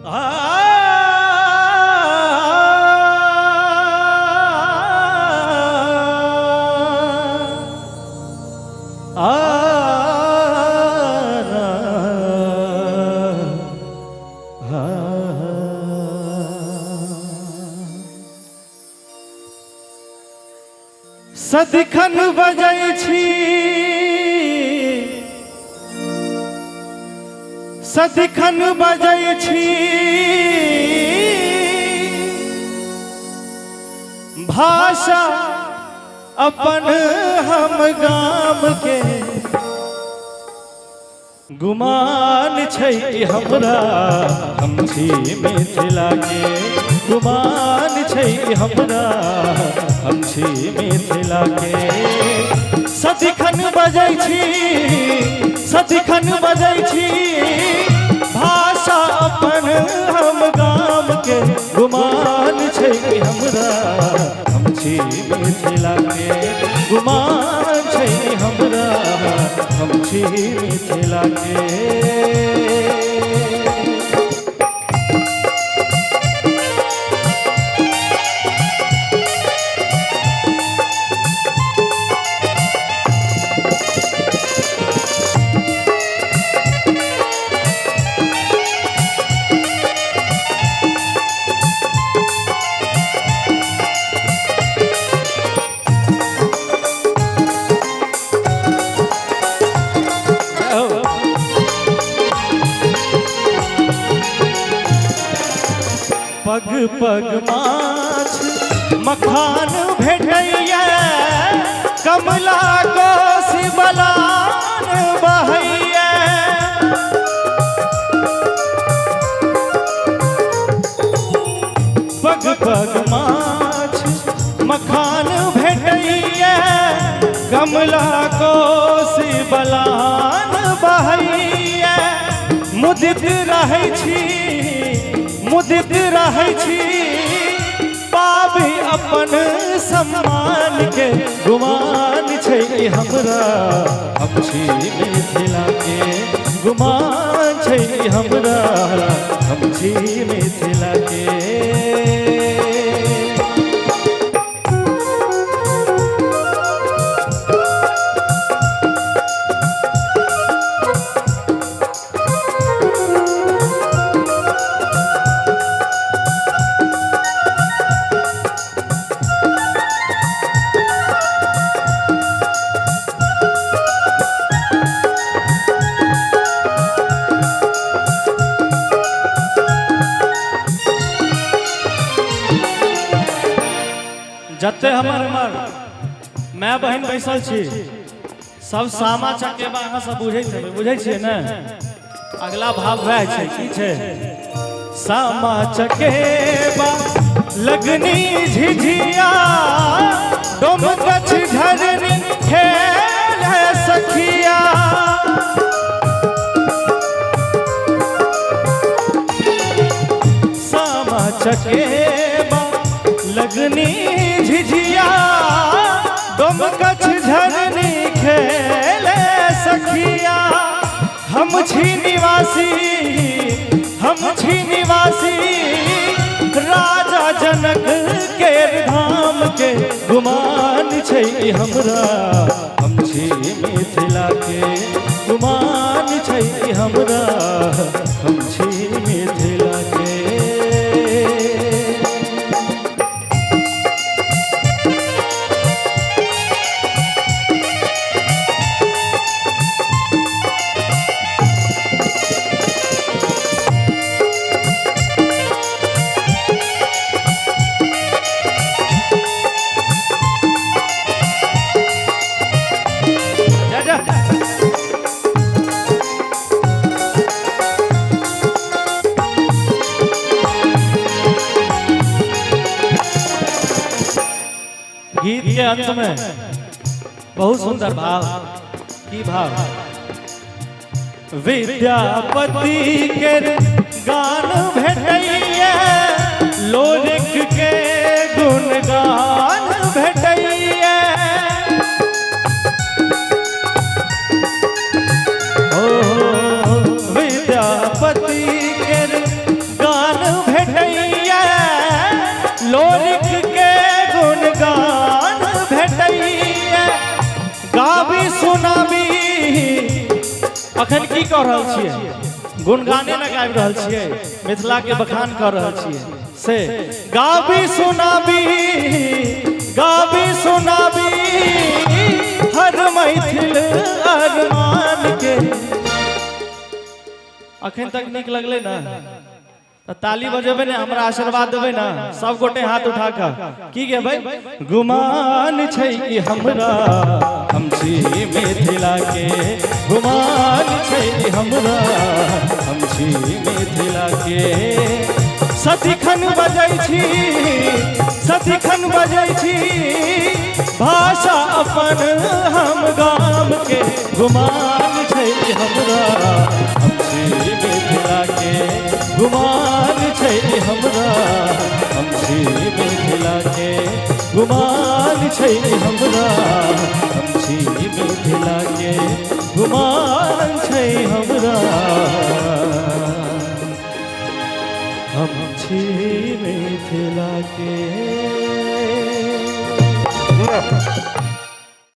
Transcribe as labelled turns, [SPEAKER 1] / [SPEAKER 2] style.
[SPEAKER 1] सदिखन बजै छी, सदिखन बजै छी भाषा अपन हम गाम के। गुमान छै हमरा हम छी मिथिला के, गुमान छै हमरा हम छी मिथिला के। सदिखन बजै छी, सदिखन बजै छी भाषा अपन हम गाम के। गुमान छै हमरा हम छी मिथिला के, गुमान छै हमरा हम छी मिथिला के। पग पग माछ मखान भेटैया, कमला कोसी बलान बहैया। पग पग माछ मखान भेटैया, कमला कोसी बलान बहैया। मुदित रहै छी, मुदित रहै छी पाबी अपन सम्मान के। गुमान छै हमरा हम छी मिथिला के, गुमान छै हमरा हम छी मिथिला के। जते हमर हमर माय बहिन बैसल छी, सब सामा चकेबा अहाँ सब बुझैत हेबै, बुझै छियै ने? अगला भाव वएह छै, की छै? सामा चकेबा लगनी झिझिया, डोमकछ झरनी खेल सखिया। सामा चकेबा लगनी झिझिया, डोमकछ झरनी खेले सखिया। हम छी निवासी, हम छी निवासी राजा जनक केर धाम के। गुमान छै हमरा हम छी मिथिला के, गुमान छै हमरा हम छी मिथिला के। जा जा। गीत के अंत में बहुत सुंदर भाव, की भाव? विद्यापति के गान भेटैया, लोरिक के गुणगान भेटैया। ओ विद्यापति के गान की कऽ रहल छियै? गुणगाने न गाबि रहल छियै, मिथिला के बखान कऽ रहल छियै। से गाबी सुनाबी, गाबी सुनाबी हर मैथिल अरमान के। अखन तक नीक लगलै ने तऽ ताली बजेबै ने, हमरा आशीर्वाद देबै ने सब गोटे हाथ उठा कऽ। की गेबै? गुमान छै ई हमरा हम छी मिथिला के, गुमान छै ई हमरा हम छी मिथिला के। सदिखन बजै छी, सदिखन बजै छी भाषा अपन हम गाम के, गुमान छै हमरा हम छी मिथिला के, गुमान छै हमरा हम छी मिथिला के, गुमान छै हमरा हम छी मिथिला के, गुमान छै हमरा हम छी मिथिला के।